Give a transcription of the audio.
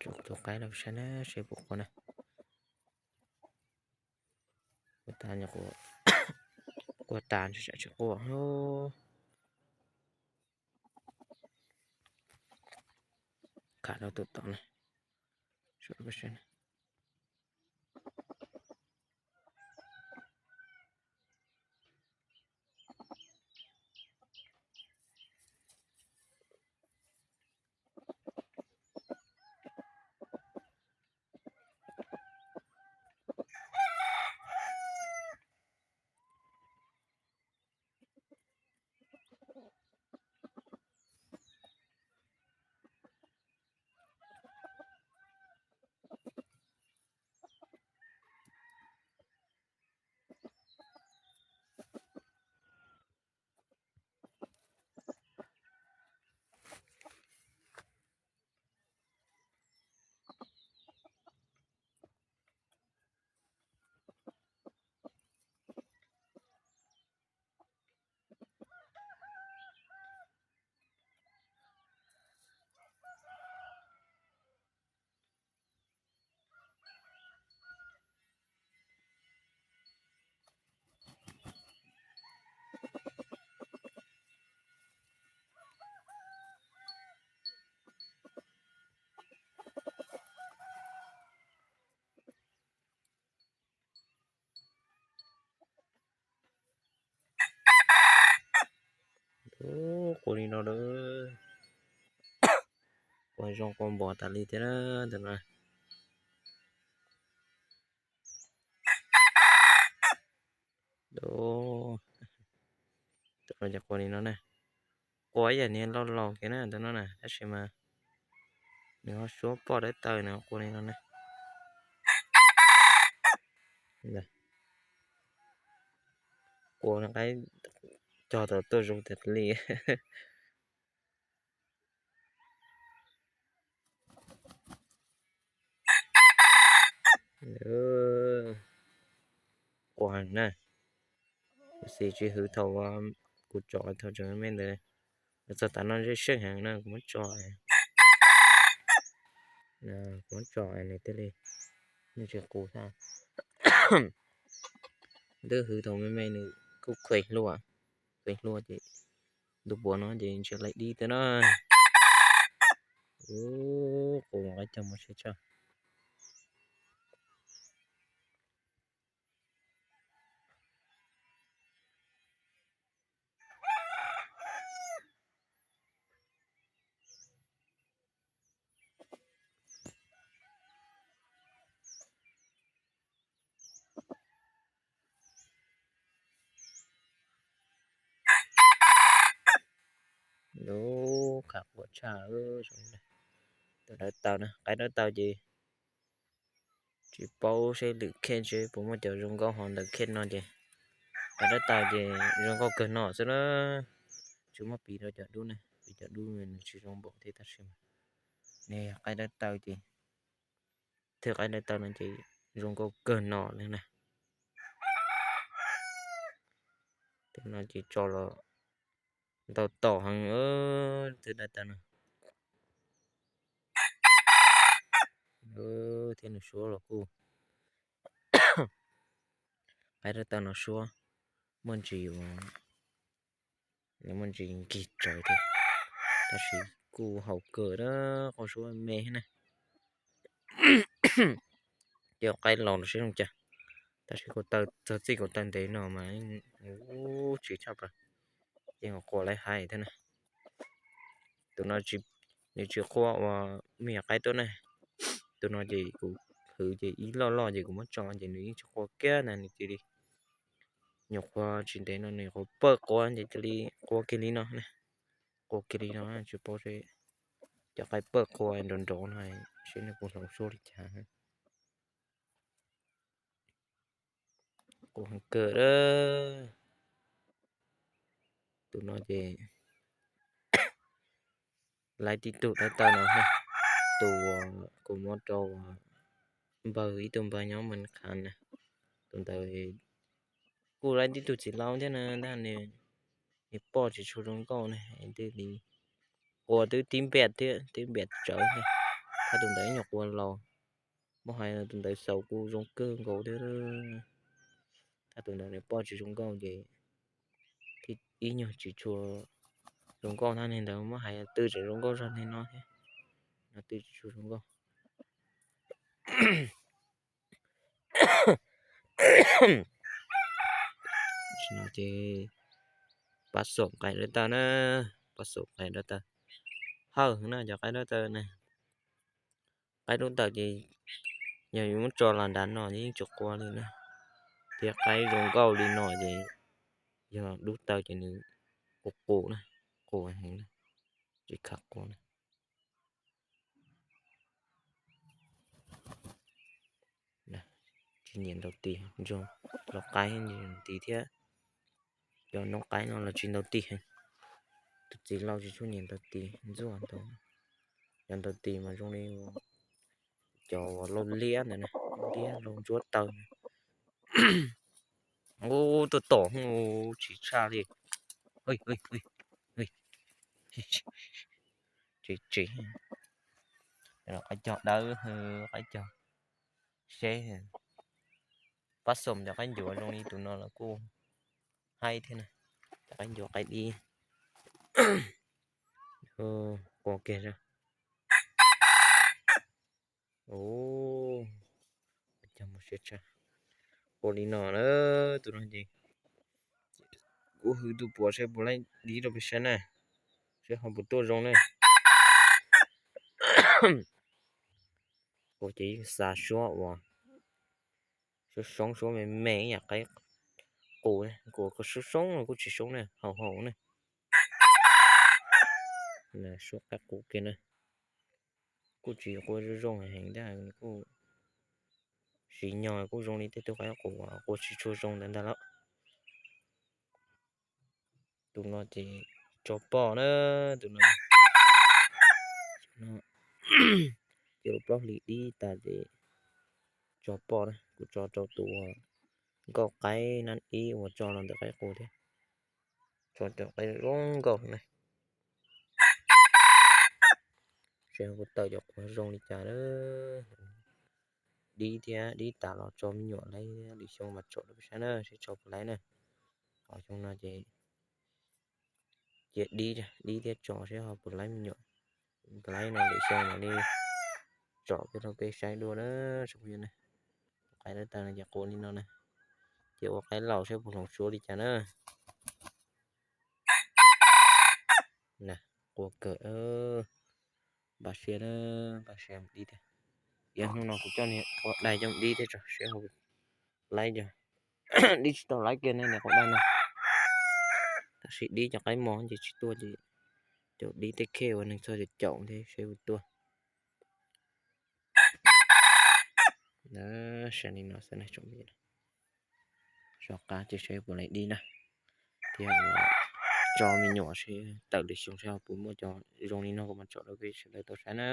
Tso kuv tus qaib los saib na, seb puas qua na. Ua tas, qua tas tsis quaj. Khav rau tus tod na. Qua li no lawm. Qua zoo qua npos tas li thiab ntag na. Tus no ces qua li no na. Qua ib yam niag loj laus kiag na tus no na, tab sis mas nws ho suab poj dawb taw na, qua li no na. Qua qaib cog tau tuaj zoo tas li. Qua heev na. Kuv xav tsis hwv thaum kuv tso thaum tseem me me ntawd, txog tav no zej seej heev na, kuv muab tso, kuv muab tso nws thiaj li, nws tsis qus thiab. Twb hwv thaum me me nws kuj kheev hlua, kheev hlua ces ntu puav no ces ntsia laim dib thiab na. Ub, qus qaib cog mus seb tso. Lub khav quam tshaj. Tus dawb taw na, qaib dawb taw ces tsis paub seb lwm khej seb puas muaj cov zoo nkauj ho ntawm khej no ces, qaib dawb taw ces zoo nkauj kawg no xwb na. Tsis muab piv rau cov dub ne, piv cov dub nws tsis zoo npaum thiab tab sis mas ne qaib dawb taw ces, thwj qaib dawb taw no ces zoo nkauj kawg no li na. Tus no ces tso los ntau tom heev, thwj dawb taw no. Thiab nws suab los kuj, qaib dawb taw no suab muaj ntsis, nws muaj ntsis nkig tsawv thiab, tab sis kuj haum kawg na, qau suab me na. Cov qaib los los seb zoo cas, tab sis kuv taw txog txij kuv taw ntev no mas ub tsis tshaj plaws, yeej quas laib hais thiab na. Tus no nws tsis quas uas me nyuam qaib tuaj na. Tus no ces kuv hwv ces ib loj loj ces kuv muab tso ces nws yeej tsis quas kiag na, nws cia li, nyuam qhuav tsis ntev no nws nyuam qhuav pawj quas ces cia li quas kiag li no na. Quas kiag li no tsis paub seb cov qaib pawj quas nrov nrov no seb nws puas hloov suab li cas. Quas heev kawg. Tus no ces laib tib tug dawb taw no, tus uas kuv muab rau npawg, ib tug npawg nyob Mes Qhas na, tus ntawd kuj laib tib tug txiv laus thiab na, tab nws poj tsis tshua zoo nkauj ne, twb li quas twb tib npiam thiab, tib npiam tsawv thiab. Thaj tus ntawd ib nyuag qua laus, muab hais tus ntawd xaus kuj zoo kawg nkaus thiab. Thaj tus ntawd nws poj tsis zoo nkauj ces ib nyuag tsis tshua zoo nkauj tab neeg ntawd muab hais twb tseem zoo nkauj zog neeg no thiab. No twb tsis tshua zoo nkauj. Ces pab xom qaib dab taw na, pab xom qaib dab taw. Hawj na cov qaib dab taw na. Qaib dub taw ces yog yus muab tso los nrad no ces yeej tsis qua li na. Thiab qaib zoo nkauj li no ces yog dub taw ces nws qus qus na, qus heev na, tsis khav qua na. Tsis nyiam ntaus tis, ntsuag los qaib ntaus tis thiab. Cov noob qaib no los tsis ntaus tis heev. Tus txiv laus tsis tshua nyiam ntaus tis, ntxuaj ntau. Cov ntaus tis mas zoo li cov uas laus liab ntawd na, liab laus ntsuab taw. Ub, tuaj tom, tsis tshaj li. Tsis tsis, qaib cog dawb, qaib cog seb. Pab xom cov qaib ncuav zoo li tus no los kuj haib thiab na. Cov qaib ncuav qaib dib. Qua kiag. Ua li no na, tus no ces kuv hwv tus puav seb puas laib dib rau peb saib na, seb ho puas tuaj zoo na. Kuv ces yeej xav suab uas suab soob suab me me ib yam qaib qus, kuv suab soob los kuj tsis soob na, haus haus na. Suab qaib qus kiag na, kuj tsis qua zoo zoo heev ntag, kuj siv nyog kuj zoo li tej tug qaib qus qua tsis tshua zoo ntawd ntag lauj. Tus no ces tso poj na, tus no ces plaub hlis dib tas ces tso poj na, kuv tso rau tus nkauj qaib nab ib uas tso los ntawm qaib qus thiab. Tso cov qaib zoo nkauj na. Seb kuv tawm cov qus zoo li cas na. Dib thiab dib tas los tso me nyuam laib lwm xyoo mas tsom rau peb saib na, seb tso puas laib na. Qhov xyoo no ces cia dib, dib thiab tso seb ho puas laib me nyuam. Laib no lwm xyoo mam li tsom kiag rau peb saib dua na. Qaib dab taw no ces qua li no na. Ces ua qaib laus seb puas hloov suab li cas na. Qua kawg, npaj siab na, npaj siab mus dib thiab. Yog hnub no kuv coj niag qua dais coj mus dib thiab tso seb ho laib. Dib tsis tau laib kiag ne, niag qua dais no. Tab sis dib cov qaib mos ces tsis tuaj ces caum dib tej khej uas neeg txog caum caum thiab seb puas tuaj. Saib li no xwb na tsoom phooj ywg, soj qab ces seb puas laib dib na, thiab tso me nyuam seb tawm lwm xyoo seb ho puas muaj cov zoo li no kuv mam tsom rau peb sawv daws tau saib na.